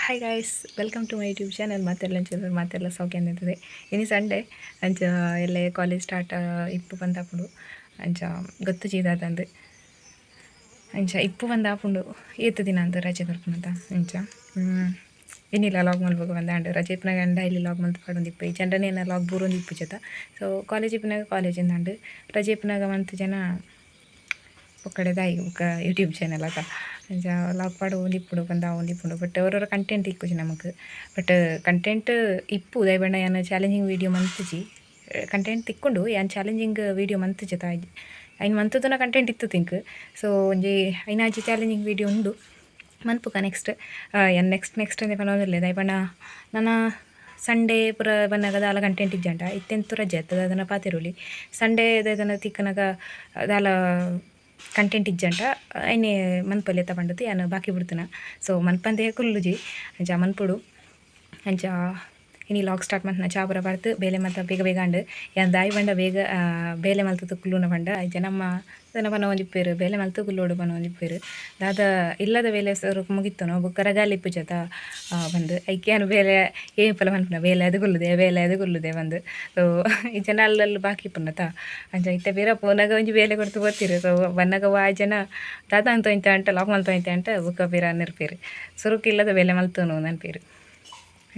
Hi guys, welcome to my YouTube channel. ಮಾತೆಲ್ಲ ಅಂಚ ಮಾತೆಲ್ಲ ಸೌಖ್ಯ ಅಂದಿರ್ತದೆ. ಇನಿ ಸಂಡೇ. ಅಂಚ ಎಲ್ಲೆ ಕಾಲೇಜ್ ಸ್ಟಾರ್ಟ್ ಇಪ್ಪು ಬಂದಾಪುಂಡು. ಅಂಚ ಗೊತ್ತು ಚೀದಾತಂದು ಅಂಚ ಇಪ್ಪು ಬಂದಾಪುಂಡು. ಏತ್ ದಿನ ಅಂತ ರಜೆ ಕೊರ್ಪುನತ. ಅಂಚ ಇನಿಲ ಲಾಗ್ ಮಲ್ಪುಗ ಬಂದಾಂಡ್. ರಜೆ ಇಪ್ಪುನಗ ಡೈಲಿ ಲಾಗ್ ಮಲ್ತ್ ಪಾಡೊಂದಿಪ್ಪು. ಈ ಜನರನೇ ಲಾಗ್ ಬೂರೊಂದಿಪ್ಪು ಜತ. ಸೊ ಕಾಲೇಜ್ ಇಪ್ಪುನಾಗ ಕಾಲೇಜ್ ಇಂದಾಂಡ್, ರಜೆ ಇಪ್ಪುನಾಗ ಮಂತ್ ಜನ ಪೊಕ್ಕಡೆ ದಾಯಿ ಬೊಕ್ಕ ಯೂಟ್ಯೂಬ್ ಚಾನಲ್ ಅತ. ಅಂಚ ಲಾಗ್ ಪಾಡೊಂದಿಪ್ಪುಂಡು ಪಂದ್ ಆವೊಂದಿಪ್ಪುಂಡು. ಬಟ್ ಒರೊರ ಕಂಟೆಂಟ್ ಇಕ್ಕುಜಿ ನಮಕ್. ಬಟ್ ಕಂಟೆಂಟ್ ಇಪ್ಪು. ದಾಯೆ ಪಂಡ ಯಾನ್ ಚಾಲೆಂಜಿಂಗ್ ವೀಡಿಯೋ ಮಂತುಜಿ. ಕಂಟೆಂಟ್ ತಿಕ್ಕುಂಡು, ಯಾನ್ ಚಾಲೆಂಜಿಂಗ್ ವೀಡಿಯೋ ಮಂತುಜಿ. ಐನ್ ಮಂತುದುನ ಕಂಟೆಂಟ್ ಇತ್ತು ತಿಂಕ್. ಸೊ ಒಂಜಿ ಐನಾಜಿ ಚಾಲೆಂಜಿಂಗ್ ವೀಡಿಯೋ ಉಂಡು, ಮನ್ಪುಕ ನೆಕ್ಸ್ಟ್. ಯಾನ್ ನೆಕ್ಸ್ಟ್ ನೆಕ್ಸ್ಟ್ ಅಂದೆ ಪನೊಂದುಲ್ಲೆ. ದಾಯೆ ಪಂಡ ನನ ಸಂಡೇ ಪೂರ ಬನ್ನಗ ದಾಲ ಕಂಟೆಂಟ್ ಇಜ್ಜಂಡ. ಇತ್ತೆಂತು ರಜೆ ಅತ್ತದ, ಅದನ್ನು ಪಾತೆರೊಲಿ. ಸಂಡೇ ದಾದನ ತಿಕ್ಕನಗ ದಾಲ ಕಂಟೆಂಟ್ ಇಜ್ಜಂಡ ಐನೆ ಮನ್ಪೊಲಿ ಅತ್ತ ಪಂಡದು ಯಾನ್ ಬಾಕಿ ಬುಡ್ತುನ. ಸೊ ಮನ್ಪಂದೆ ಕುಲ್ಲುಜಿ, ಅಂಚ ಮನ್ಪೊಡು. ಅಂಚ ಇನಿ ಲಾಗ್ ಸ್ಟಾರ್ಟ್ ಮಲ್ತ್ನ. ಚಾ ಪೂರ ಪರ್ದು ಬೇಲೆ ಮಾತ ಬೇಗ ಬೇಗ ಆಂಡ್. ಯಾನ್ ದಾಯಿ ಪಂಡ ಬೇಗ ಬೇಲೆ ಮಲ್ತುದು ಕುಲ್ಲುನ ಪಂಡ ಜನಮ್ಮ ದಾನ ಪನೊಂದಿಪ್ಪೆರ್, ಬೇಲೆ ಮಲ್ತು ಕುಲ್ಲೊಡು ಪನೊಂದಿಪ್ಪೆರ್. ದಾದ ಇಲ್ಲದ ಬೇಲೆ ಸುರುಕು ಮುಗಿತ್ತುನು, ಬೊಕ್ಕ ರಗಾಲಿ ಇಪ್ಪುಜತ ಪಂದ್. ಐಕೆ ಯಾನ್ ಬೇಲೆ ಏಪಲ ಪನ್ಪುನ, ಬೇಲೆ ಆದ್ ಕುಲ್ಲುದೆ, ಬೇಲೆ ಆದ್ ಕುಲ್ಲುದೆ ಪಂದ್. ಸೊ ಇಜ್ಜಂಡ ಅಲ್ಲಲ್ಲಿ ಬಾಕಿ ಇಪ್ಪುಂಡತ. ಅಂಚ ಇತ್ತೆ ಪಿರ ಪೋನಗ ಒಂಜಿ ಬೇಲೆ ಕೊರ್ತು ಪೋತಿರು. ಸೊ ಬನ್ನಗ ವಾ ಜನ ದಾದ ಅಂತ ಅಂಟ ಲಾಕ್ ಮಲ್ತೊಂತೆ ಅಂಟ ಬೊಕ್ಕ ಪಿರ ನೆರ್ಪೆರ್. ಸುರುಕು ಇಲ್ಲದ ಬೇಲೆ ಮಲ್ತೊನು ನನ್ಪೆರ್.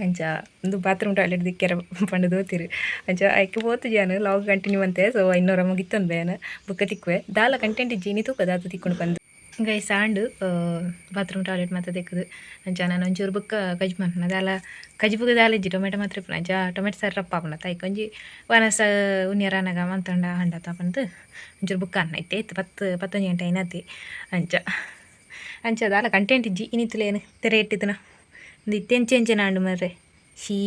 ಅಂಚ ಉಂದು ಬಾತ್ರೂಮ್ ಟಾಯ್ಲೆಟ್ ದಿಕ್ಕೆರ ಪಂಡುದು ಪೋತಿರು. ಅಂಚ ಐಕ್ ಪೋತುಜಿ ಯಾನ್ ಲಾಗ್ ಕಂಟಿನ್ಯೂ ಅಂತೆ. ಸೊ ಇನ್ನೊರ ಮುಗಿತ್ತೊಂದು ಬೇನ ಬೊಕ್ಕ ತಿಕ್ಕುವೆ. ದಾಲ ಕಂಟೆಂಟ್ ಇಜ್ಜಿ, ಇನಿ ತೂಕ ದಾದ ತಿಕ್ಕುಂಡು ಪಂದ್. Guys, and bathroom toilet ಮಾತ ತೆಕ್ಕುದು. ಅಂಚ ನಾನು ಒಂಚೂರು ಬೊಕ್ಕ ಕಜ್ಪು ಮನ್ಪುನ. ದಾಲ ಕಜ್ಪುಗು ದಾಲ ಇಜ್ಜಿ, ಟೊಮೆಟೊ ಮಾತ್ರ ಇಪ್ಪುನ. ಅಂಚ ಟೊಮೆಟೊ ಸಾರು ರಪ್ಪ ಆಪುಂಡು ಐಕ್ ಒಂಜಿ ವನಸ ಉನ್ಯರ ಆನಗ ಮಂತೊಂಡ ಆಂಡತ ಪಂದ್ ಒಂಚೂರು ಬೊಕ್ಕ ಅನ್ನ ಇತ್ತೆ ಇತ್ತು 10, 11 ಗಂಟೆ ಐನತಿ. ಅಂಚ ಅಂಚ ದಾಲ ಕಂಟೆಂಟ್ ಇಜ್ಜಿ. ಇನಿತುಲೇನು ತೆರೆ ಇಟ್ಟಿತ್ತನ ಒಂದು ಇತ್ತೆ ಎಂಚ ಎಂಚನ ಆಂಡು ಮರ್ರೆ. ಶೀ,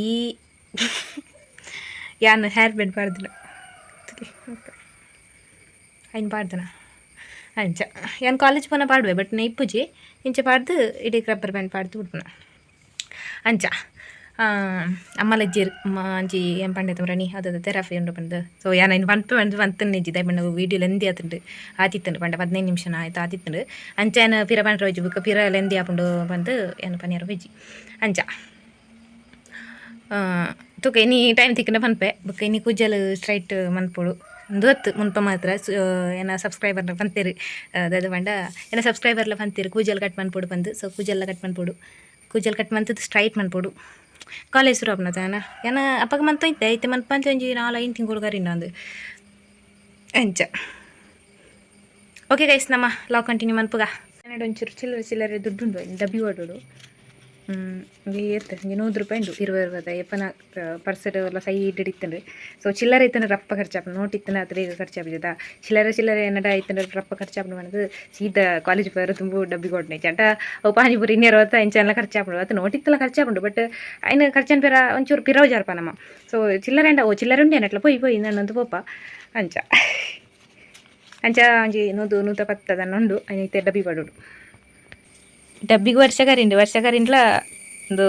ಯಾನ್ ಹೇರ್ ಬೆಡ್ ಪಾಡ್ದಿನ, ಐನ್ ಪಾಡ್ದನ. ಅಂಚ ಯಾನ್ ಕಾಲೇಜ್ ಪೋನ ಪಾಡುವೆ, ಬಟ್ ನ ಇಪ್ಪುಜಿ. ಇಂಚ ಪಾಡ್ದು ಇಡೀ ರಬ್ಬರ್ ಬ್ಯಾಂಡ್ ಪಾಡ್ದು ಬಿಡ್ಪುನ. ಅಂಚ ಅಮ್ಮಲ ಇಜ್ಜೆರ್. ಅಮ್ಮ ಅಂಚಿ ಏನ್ ಪಂಡೆ ರಣಿ ಅದು ಥೆರಪಿ ಉಂಡು ಪಂದ್. ಸೊ ಯಾನ್ ಐನ್ ಪನ್ಪೆ ಪಂದ್ ಪಂತನ್ ಇಜ್ಜಿ. ದಾಯೆ ಪಂಡ ವೀಡಿಯೋ ಲೆಂದಿ ಆತುಂಡು, ಆತಿತ್ತುಂಡು ಪಂಡ 15 ನಿಮಿಷನ ಆಯ್ತು ಆತಿತ್ತುಂಡು. ಅಂಚ ಯಾನ್ ಪಿರ ಪಂಡ್ರೆ ಹೋಜಿ, ಬೊಕ್ಕ ಪಿರ ಲೆಂದಿ ಆಪುಂಡು ಪಂದ್ ಯಾನ್ ಪನಿಯರ ಹೋಜಿ. ಅಂಚ ತೂಕ ಇನಿ ಟೈಮ್ ತಿಕ್ಕಂಡ ಪನ್ಪೆ. ಬೊಕ್ಕ ಇನಿ ಕೂಜಲ್ ಸ್ಟ್ರೈಟ್ ಮನ್ಪೊಡು. ಉಂದು ಅತ್ತು ಮುಲ್ಪ ಮಾತ್ರ ಏನ ಸಬ್ಸ್ಕ್ರೈಬರ್ನ ಪಂತೆರ್. ದಾದ ಪಂಡ ಏನ ಸಬ್ಸ್ಕ್ರೈಬರ್ಲ ಪಂತೆರ್ ಕೂಜಲ್ ಕಟ್ ಮನ್ಪೊಡು ಪಂದ್. ಸೊ ಕೂಜಲ್ಲ ಕಟ್ ಮನ್ಪೊಡು. ಕೂಜಲ್ ಕಟ್ ಮಂತುದು ಸ್ಟ್ರೈಟ್ ಮನ್ಪೊಡು. ಕಾಲೇಜ್ ಶುರು ಆಪುಂಡು ಯಾನ ಯಾನ ಅಪಗ ಮಂತ ಇತ್ತೆ ಇತ್ತೆ ಮನ್ಪಂತ ಒಂಜಿ 4-5 ತಿಂಗಳು ಕರಿಂಡ ಅಂದು. ಅಂಚ ಓಕೆ ಗೈಸ್, ನಮ್ಮ ಲಾಗ್ ಕಂಟಿನ್ಯೂ ಮನ್ಪುಗ. ಕನ್ನಡ ಒಂಚೂರು ಚಿಲ್ಲರೆ ಚಿಲ್ಲರೆ ದುಡ್ಡುಂಡು, ಡಬ್ಬಿ ಓಡೋಡು. ಇಂಗೆ ಏತ್ ಇಂಗೆ 100 ರೂಪಾಯಿ ಉಂಡು. 20 ಇರುವದ ಏಪನ ಪರ್ಸಡ್ ಎಲ್ಲ ಸೈಡ್ ಇತ್ತಂಡು. ಸೊ ಚಿಲ್ಲರೆ ಇತ್ತಂದ್ರೆ ರಪ್ಪ ಖರ್ಚಾಪುಂಡು. ನೋಟ್ ಇತ್ತಂದ್ರೆ ಅತ್ ಬೇಗ ಖರ್ಚಾಪುಜದ. ಚಿಲ್ಲರೆ ಚಿಲ್ಲರೆ ಎನ್ನಡ ಇತ್ತಂದ್ರೆ ರಪ್ಪ ಖರ್ಚಾಪುಂಡು ಪಂದ್ ಸೀದಾ ಕಾಲೇಜ್ ಪೋಯರ ತುಂಬು ಡಬ್ಬಿ ಕೊಡ್ನೆ ಚಂಟ. ಅವು ಪಾನಿಪುರಿ ಇನ್ನೇರು ಇಂಚೆಲ್ಲ ಖರ್ಚಾಪುಂಡು. ಅತ್ ನೋಟ್ ಇತ್ತಲ್ಲ ಖರ್ಚಾಪುಂಡು, ಬಟ್ ಐನ ಖರ್ಚನ್ ಪೇರ ಒಂಚೂರು ಪಿರವು ಜಾರ್ಪ ನಮ್ಮ. ಸೊ ಚಿಲ್ಲರೆ ಅಂಡ ಓ ಚಿಲ್ಲರೆ ಉಂಡೆ ಅಟ್ಲ ಪೋಯಿ ಪೋಯಿ ನನ್ನೊಂದು ಪೋಪ. ಅಂಚ ಅಂಚ ಒಂಜಿ 100 110 ದನ್ನ ಉಂಡು. ಐನ ಇತ್ತೆ ಡಬ್ಬಿ ಪಾಡೋಡು. ಡಬ್ಬಿಗೆ ವರ್ಷ ಕರಿಂಡು, ವರ್ಷ ಕರಿಂಡ್ಲ ಒಂದು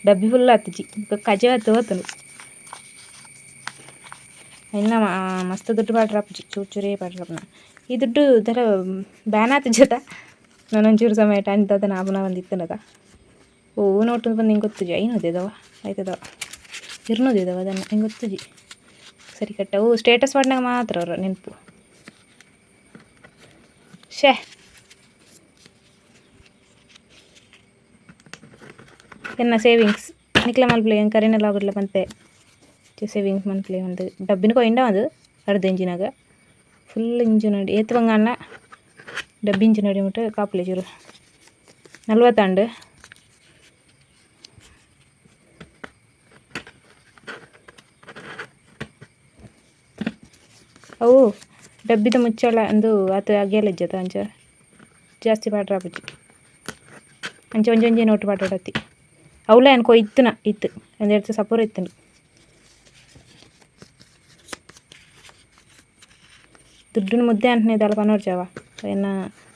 ಡಬ್ಬಿ ಫುಲ್ ಆತುಜಿ. ಕಜೆ ಆತು ಹೋತುಂಡು. ಇನ್ನ ಮಸ್ತ್ ದುಡ್ಡು ಪಾಡ್ರಪ್ಪುಜಿ, ಚೂರು ಚೂರೇ ಪಾಡ್ರಪ್ಪನ. ಈ ದುಡ್ಡು ದರ ಬ್ಯಾನ್ ಆತುಜತ. ನಾನೊಂಚೂರು ಸಮಯ ಟೈಮ್ ದಾದ ನಾಪುನ ಬಂದಿತ್ತನದ. ಓ ನೋಟು ಬಂದು ಹಿಂಗೆ ಗೊತ್ತುಜಿ. ಐನೂದಿದವ ಆಯ್ತದವ ಇರ್ನೂದಿದವ ಅದನ್ನು ಹಿಂಗೆ ಗೊತ್ತುಜಿ ಸರಿ ಕಟ್ಟ. ಓ ಸ್ಟೇಟಸ್ ಪಾಡ್ನಾಗ ಮಾತ್ರ ಅವ್ರ ನೆನಪು. ಶೇ, ಎನ್ನ ಸೇವಿಂಗ್ಸ್ ನಿಕ್ಲೆ ಮಲ್ಪಲೆ. ಎಂಕ್ ಕರಿನ ಲಾಗುಡ್ಲ ಪಂತೆ ಸೇವಿಂಗ್ಸ್ ಮನ್ಪುಲೆ ಒಂದು. ಡಬ್ಬಿನ ಕೊಯಿಂಡ ಅದು ಅರ್ಧ ಇಂಜಿನಾಗ ಫುಲ್ ಇಂಜಿನ ಏತ್ ಬಂಗಾಣ ಡಬ್ಬಿ ಇಂಜಿನ ಮುಟ್ಟು ಕಾಪುಲೆ. ಚೂರು ನಲ್ವತ್ತಾಂಡು. ಅವು ಡಬ್ಬಿದ ಮುಚ್ಚಳ ಅಂದು ಆತ ಅಗ್ಯಲಜ್ಜತ. ಅಂಚ ಜಾಸ್ತಿ ಪಾಡ್ರಾಪುಜಿ. ಅಂಚ ಒಂಜೊಂಜೆ ನೋಟು ಪಾಡೋಡತ್ತಿ. ಅವಳ ಅನ್ಕೋ ಇತ್ತುನ ಇತ್ತು ಒಂದೆರಡು ಸಪೂರ ಇತ್ತುಂಡು. ದುಡ್ಡುನ ಮುದ್ದೆ ಅಂತನೇ ದಾಲ ಪನೋರ್ಜಾವ ಎನ್ನ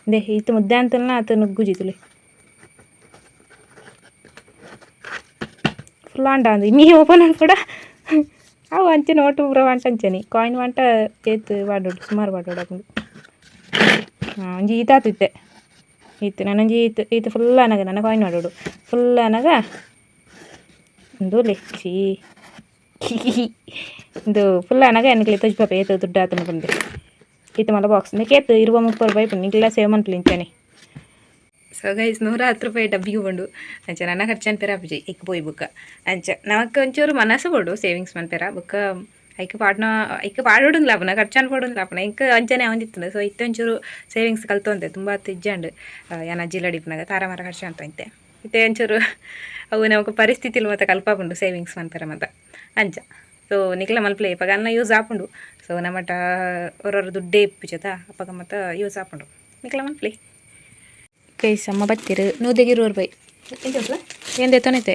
ಇಂದೆ ಇತ್ತು ಮುದ್ದೆ ಅಂತಲ್ಲ ಆತ ನುಗ್ಗುಜಿతుಲೆ ಫುಲ್ ಅಂಡ ಅಂದು. ಇನ್ನೀ ಓಪನ್ ಕೂಡ ಅವು ಅಂಚೆ ನೋಟು ಪೂರ వంట ಅಂಚನಿ ಕಾಯಿನ್ వంట ಏತ್ ಪಾಡೋಡು, ಸುಮಾರು ಪಾಡೋಡು. ಅಪುಂಡು. ಹಾಂ, ಒಂಜಿ ಈತಾತಿತ್ತೆ. ಇತ್ತು ನಾನೊಂಜಿ ಈತ್ ಈತ್ ಫುಲ್ ಆನಗ ನನ್ನ ಕಾಯಿನ್ ಮಾಡೋಡು ಫುಲ್ ಆನಗ ಉಂದು ಚೀ ಇಂದು ಫುಲ್ ಆನಗ ಎನ್ಕ್ಲೆ ತೊಜ್ಪಾಪ ಏತ್ ದುಡ್ಡು ಆತನ ಬಂದು ಈತ ಮಲ್ಲ ಬಾಕ್ಸ್ ನಿಕೇತ್ 20-30 ರೂಪಾಯಿ ನಿಂಗೆಲ್ಲ ಸೇವ್ ಮನ್ಪುಲಿ. ಸೊ ಗೈಸ್ 110 ರೂಪಾಯಿ ಡಬ್ಬಿಗೆ ಬಂಡು ಅಂಚ ನನ್ನ ಖರ್ಚು ಅನ್ಪೇರ ಅಪ್ಪಜಿ ಇಕ್ ಪೋಯಿ ಬುಕ್ಕ ಅಂಚ ನಮಕ್ ಒಂಚೂರು ಮನಸ್ಸು ಬೋಡು ಸೇವಿಂಗ್ಸ್ ಮನ್ಪೇರ ಬುಕ್ಕ ಐಕ್ ಪಾಡ್ನ ಐಕ್ ಪಾಡೋಡು ಲಾಪನ ಖರ್ಚು ಅನ್ಪೋಡು ಲಾಪನ ಇಂಕ್ ಅಂಚನೆ ಅವಂದಿತ್ತು. ಸೊ ಇತ್ತೆ ಒಂಚೂರು ಸೇವಿಂಗ್ಸ್ ಕಲ್ತೊಂದೆ ತುಂಬ ಇಜ್ಜಾಂಡು ಯಾನ ಅಜ್ಜಿಲ ಡಿಪ್ನಾಗ ತಾರ ಮರ ಖರ್ಚು ಅಂತ ಇತ್ತೆ ಇತ್ತೆ ಒಂಚೂರು ಅವು ನಮಕ್ ಪರಿಸ್ಥಿತಿಲು ಮತ್ತೆ ಕಲ್ಪಾಪುಂಡು ಸೇವಿಂಗ್ಸ್ ಮನ್ಪೇರ ಮತ್ತೆ ಅಂಚ. ಸೊ ನಿಕ್ಲ ಮಲ್ಪಲೆ ಇಪ್ಪಗ ಅನ್ನ ಯೂಸ್ ಆಪುಂಡು. ಸೊ ನಮ್ಮಟ ಹೊರೊರ ದುಡ್ಡೇ ಇಪ್ಪುಜತ ಅಪ್ಪಗ ಮತ್ತೆ ಯೂಸ್ ಆಪುಂಡು ನಿಕ್ಲ ಮಲ್ಪಲೆ. ಗೈಸ್ ಅಮ್ಮ ಬತ್ತೀರು 120 ರೂಪಾಯಿ ಏನು ತೊನೈತೆ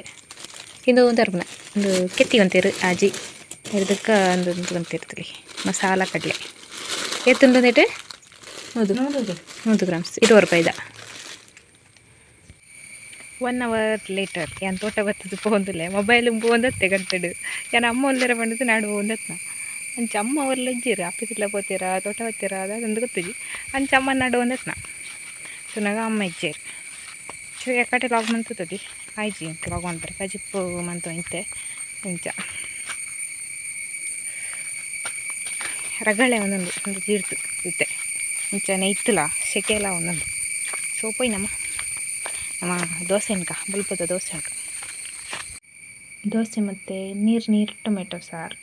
ಇಂದು ಒಂದು ಅರ್ಪಣ ಒಂದು ಕೆತ್ತಿ ಒಂತೀರು ಆಜಿ ಇದಕ್ಕೆ ಒಂದು ಒಂತಿರ್ತಲಿ ಮಸಾಲ ಕಡಲೆ ಎತ್ತುಂಡು ಒಂದಿಟ್ಟು 100 ಗ್ರಾಮ್ಸ್ 20 ರೂಪಾಯಿದ. 1 ಅವರ್ ಲೇಟರ್ ಯಾನ್ ತೋಟ ಬತ್ತದು ಪೋಂದುಲ್ಲೆ ಮೊಬೈಲ್ ಪೋಂದತ್ತೆ ಗಂಟೆಡು ಯಾನ್ ಅಮ್ಮ ಒಲ್ಲೆರ ಪಂಡದು ನಾಡು ಪೋಂದತ್ನ ಅಂಚ ಅಮ್ಮ ಅವ್ರೆಲ್ಲ ಇಜ್ಜಿರು ಅಪ್ಪಿತಿಲ್ಲ ಪೋತೀರಾ ತೋಟ ಬತ್ತೀರಾ ಅದಂದು ಗೊತ್ತಿಜಿ ಅಂಚ ಅಮ್ಮ ನಾಡು ಒಂದತ್ನ ಸುನಾಗ ಅಮ್ಮ ಇಜ್ಜೇರು. ಸೊ ಎಕಡೆ ಲಾಗ್ ಮಂತದಿ ಆಯ್ಜಿ ಲಾಗ್ ಮಾಡ್ತಾರೆ ಕಜಿಪ್ಪು ಮಂತು ಇಂತೆ ಅಂಚ ರಗಳೆ ಒಂದೊಂದು ಒಂದು ತೀರ್ತು ಇತ್ತೆ ಇಂಚ ನೆಯ್ತುಲ ಸೆಕೆಲ ಒಂದೊಂದು. ಸೊ ಪೋಯ್ ನಮ್ಮ ನಮ್ಮ ದೋಸೆ ಅನ್ಕ ಬಲ್ಪದ ದೋಸೆ ಅನ್ಕ ದೋಸೆ ಮತ್ತು ನೀರು ನೀರು ಟೊಮೆಟೊ ಸಾರು.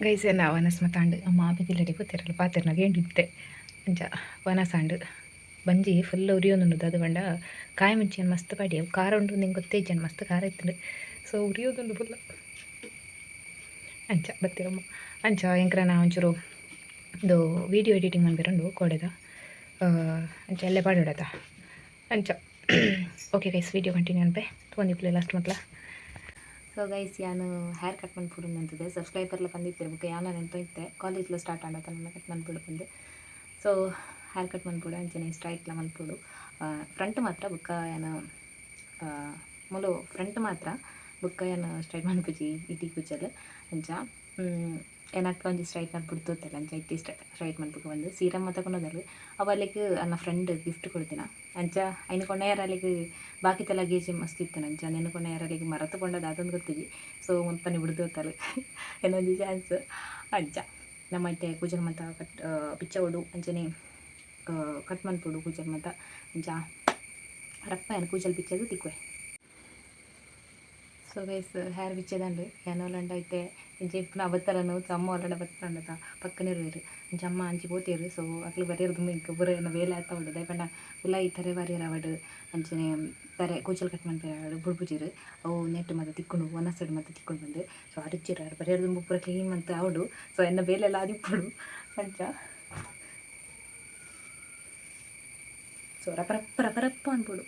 ಗೈಸ್ ಎಲ್ಲ ವನಸ್ ಮತ್ತಾಂಡು ಅಮ್ಮ ಆಪಿತಿಲ್ಲಡಿ ಗೊತ್ತಿರಲ್ಲ ಪಾತಿರ್ನಾಗ ಎಂಡಿತ್ತೆ ಅಂಚ ವನಸಾಂಡು ಬಂಜಿ ಫುಲ್ ಉರಿಯೋದುಂಡು ಅದು ಬಂಡ ಕಾಯಿ ಮುಂಚೆ ಮಸ್ತ್ ಪಾಡಿ ಅವು ಖಾರ ಉಂಡು ನಿಂಗೆ ಗೊತ್ತೇ ಇಜ್ಜಾನ್ ಮಸ್ತ್ ಖಾರ ಇತ್ತು. ಸೊ ಉರಿಯೋದುಂಡು ಫುಲ್ ಅಂಚ ಬತ್ತಿರಮ್ಮ ಅಂಚ ಎಂಕ್ರನ ಒಂಚೂರು ಇದು ವೀಡಿಯೋ ಎಡಿಟಿಂಗ್ ಮನ್ಪೆರುಂಡು ಕೋಡೆದ ಅಂಚ ಎಲ್ಲೇ ಪಾಡೋಡತ ಅಂಚ. ಓಕೆ ಗೈಸ್ ವೀಡಿಯೋ ಕಂಟಿನ್ಯೂ ಅನ್ಪೆ ತೊಗೊಂಡಿಪ್ಲೆ ಲಾಸ್ಟ್ ಮಟ್ಲ. ಸೊ ಗೈಸ್ ಯಾನು ಹೇರ್ ಕಟ್ ಮನ್ಪುಡು ಅಂತದೆ ಸಬ್ಸ್ಕ್ರೈಬರ್ಲ ಬಂದಿತ್ತಿರ ಬುಕ್ಕ ಯಾನ ನೆನ್ಪು ಇತ್ತೆ ಕಾಲೇಜ್ಲ ಸ್ಟಾರ್ಟ್ ಆಂಡ ನನ್ನ ಕಟ್ ಮನ್ಪುಡು ಬಂದು. ಸೊ ಹೇರ್ ಕಟ್ ಮನ್ಪುಡು ಅಂಚನೆ ಸ್ಟ್ರೈಟ್ಲ ಮನ್ಪುಡು ಫ್ರಂಟ್ ಮಾತ್ರ ಬುಕ್ಕ ಯಾನ ಮೂಲು ಫ್ರಂಟ್ ಮಾತ್ರ ಬುಕ್ಕ ಯಾನ ಸ್ಟ್ರೈಟ್ ಮನ್ಪುಜಿ ಇಟಿ ಕುಚ್ಚಲ್ ಅಂಚ ಏನಕ್ಕ ಒಂಜಿ ಸ್ಟ್ರೈಟ್ ಮನ್ಪುಡು ತೋತಲ್ಲ ಅಂಚ ಇಟ್ಟಿ ಸ್ಟ್ರೈಟ್ ಮನ್ಪುಗ ಬಂದು ಸೀರಮ್ ತಗೊಂಡೋದಲ್ಲ ಅವ ಅಲ್ಲಿಗೆ ನನ್ನ ಫ್ರೆಂಡ್ ಗಿಫ್ಟ್ ಕೊಡ್ತೀನ ಅಂಚ ಐನು ಕೊಂಡಯ್ಯಾರ ಅಲ್ಲಿಗೆ ಬಾಕಿ ಲಗೇಜ್ ಮಸ್ತ್ ಇತ್ತು ಅಂಚ ನೆನ್ ಕೊಂಡಯ್ಯಾರ ಅಲ್ಲಿಗೆ ಮರತುಕೊಂಡದ್ದು ಅದೊಂದು ಗೊತ್ತಿಜಿ. ಸೊ ಮುಲ್ಪನೆ ಬಿಡ್ದೋತಲ್ಲ ಏನೊಂಜಿ ಚಾನ್ಸ್ ಅಂಚ ನಮ್ಮ ಇತ್ತೆ ಕೂಜಲ್ ಮಂತ ಕಟ್ ಪಿಚ್ಚವಡು ಅಂಚನೆ ಕಟ್ ಮನ್ಪುಡು ಕೂಜಲ್ ಮಂತ ಅಂಚ ರಪ್ಪ ಏನು ಕೂಜಲ್ ಪಿಚ್ಚದು ತಿಕ್ಕುವೆ. ಸೊ ಗೈಸ್ ಹೇರ್ ಬಿಚ್ಚದಂಡು ಯಾನೋಲಂಡ ಇತ್ತೆ ಇಂಚ ಇಪ್ಪುನ ಅಬತ್ತರನು ಅಮ್ಮ ಒಲ್ಲಡ ಬತ್ತಂಡತ ಪಕ್ಕನೆ ಇರುವೆರು ಅಂಚ ಅಮ್ಮ ಅಂಚಿ ಪೋತೇರು. ಸೊ ಅಕ್ಲು ಬರಿಯರ್ ದುಂಬು ಇಂಕ ಪೂರ ಎನ್ನ ಬೇಲೆ ಆತ ಉಂಡು ದಾಯೆ ಉಲಾಯಿ ತರೆ ಬಾರಿಯರ್ ಅವಡ್ ಅಂಚನೆ ತರೆ ಕೂಜಲ್ ಕಟ್ ಮನ್ಪೆರೆ ಅವಡ್ ಬುಡ್ಪುಜೆರ್ ಅವು ನೆಟ್ ಮಾತ ತಿಕ್ಕೊಂಡು ಒನಸಡ್ ಮಾತ ತಿಕ್ಕೊಂಡು ಬಂದು. ಸೊ ಅರಿಚಿರ್ ಆರ್ ಬರಿಯರ್ ದುಂಬು ಪೂರ ಕ್ಲೀನ್ ಮಂತ್ ಅವಡು. ಸೊ ಎನ್ನ ಬೇಲೆಲ್ಲ ಆದಿಪ್ಪುಡು ಅಂಚ. ಸೊ ರಪ ರಪ್ಪ ರಪ ರಪ್ಪ ಅನ್ಪುಡು.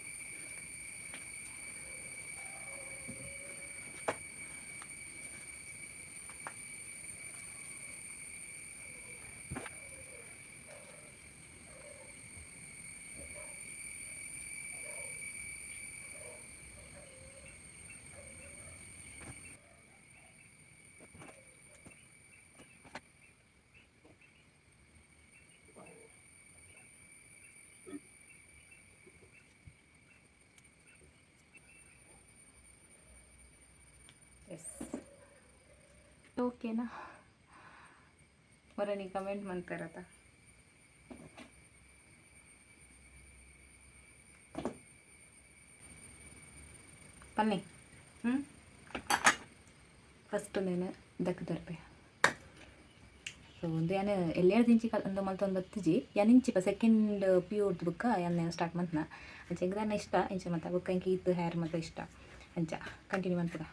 ಎಸ್ ಓಕೆನಾ ಮರ ನೀ ಕಮೆಂಟ್ ಮಾಡ್ತಾರತ ಪನ್ನಿ. ಫಸ್ಟ್ నేను ದಕ್ಕ ದರ್ಪೆ. ಸೊ ಒಂದು ಯಾನ್ ಎಲ್ಲೇರು ದಿಂಚಿ ಒಂದು ಮಲ್ತೊಂದು ಬತ್ತಿಜಿ ಯಾನ್ ಇಂಚಿಪ ಸೆಕೆಂಡ್ ಪಿ ಯು ಬುಕ್ಕ ಯಾನ್ ಸ್ಟಾರ್ಟ್ ಮಂತ್ನ ಅಂಚ ಎಂಕ್ ಇಷ್ಟ ಇಂಚ ಮತ್ತೆ ಬುಕ್ಕ ಇಂಕ ಇತ್ತು ಹೇರ್ ಮತ್ತೆ ಇಷ್ಟ ಅಂಚ ಕಂಟಿನ್ಯೂ ಮನ್ಪುಗ.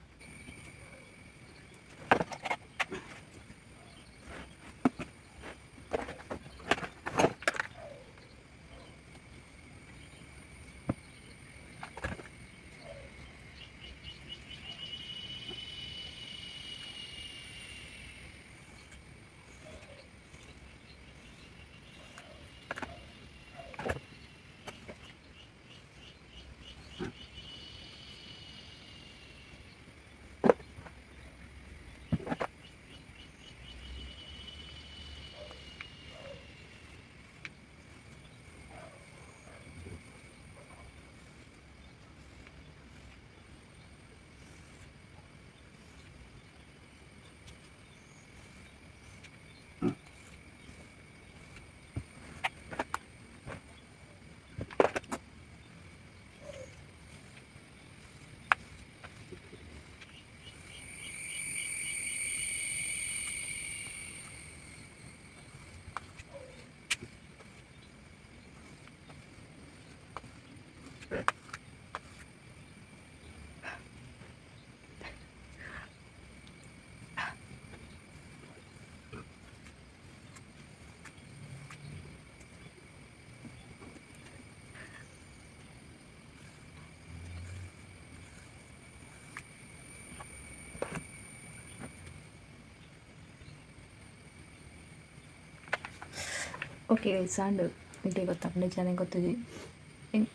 ಓಕೆ ಸಾಂಡ್ ನಿಕ್ಲೆ ಗೊತ್ತಾಪುಂಡು ಇಜ್ಜಾಂಡ ಗೊತ್ತುಜಿ.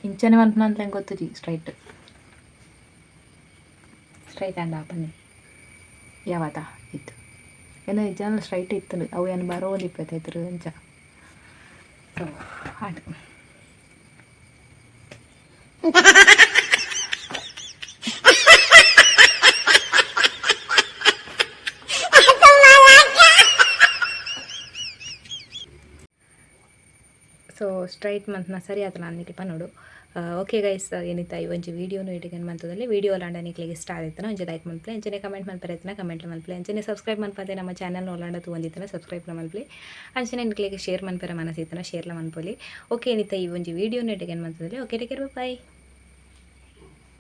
ಇಂಚನೆ ಮನ್ಪುನ ಅಂತ ಗೊತ್ತುಜಿ. ಸ್ಟ್ರೈಟ್ ಸ್ಟ್ರೈಟ್ ಆಂಡ ಪನ್ನಿ ಯಾವತ ಇತ್ತು ಏನ ಇಜ್ಜಾಂಡ ಸ್ಟ್ರೈಟ್ ಇತ್ತು ಅವು ಏನು ಬರೋಂದಿಪ್ಪೈತೆ ಇದ್ರು ಅಂಚ. ಸೊ ಆಂಡ್ ಸೊ ಸ್ಟ್ರೈಟ್ ಮಂತ್ನ ಸರಿ ಆತನ ನಿಕ್ಲೆ ಪನೊಡು. ಓಕೆ ಗೈಸ್, ಏನಿತ್ತ ಈ ಒಂಜಿ ವೀಡಿಯೋನು ಇಡಿಗನ್ ಮಂತದಲ್ಲಿ ವೀಡಿಯೋ ಲಾಂಡ ನಿಕ್ಲೆಗ್ ಇಷ್ಟ ಆದಿತ್ತನ ಒಂಜಿ ಲೈಕ್ ಮನ್ಪುಲೆ. ಅಂಚನೆ ಕಮೆಂಟ್ ಮನ್ಪರೆ ಇತ್ತನ ಕಮೆಂಟ್ ಮನ್ಪುಲೆ. ಅಂಚನೆ ಸಬ್ಸ್ಕ್ರೈಬ್ ಮನ್ಪಂದೆ ನಮ್ಮ ಚಾನಲ್ ಓಲಾಂಡ ತೂವೊಂದಿತ್ತನ ಸಬ್ಸ್ಕ್ರೈಬ್ ಮನ್ಪುಲೆ. ಅಂಚನೆ ನಿಕ್ಲೆಗ್ ಶೇರ್ ಮನ್ಪೆರೆ ಮನಸ್ಸಿತ್ತನ ಶೇರ್ಲ ಮನ್ಪೊಲಿ. ಓಕೆ, ಏನಿತ್ತ ಈ ಒಂಜಿ ವೀಡಿಯೋನು ಇಡಿಗನ್ ಮಂತದಲ್ಲಿ. Okay, take care, bye.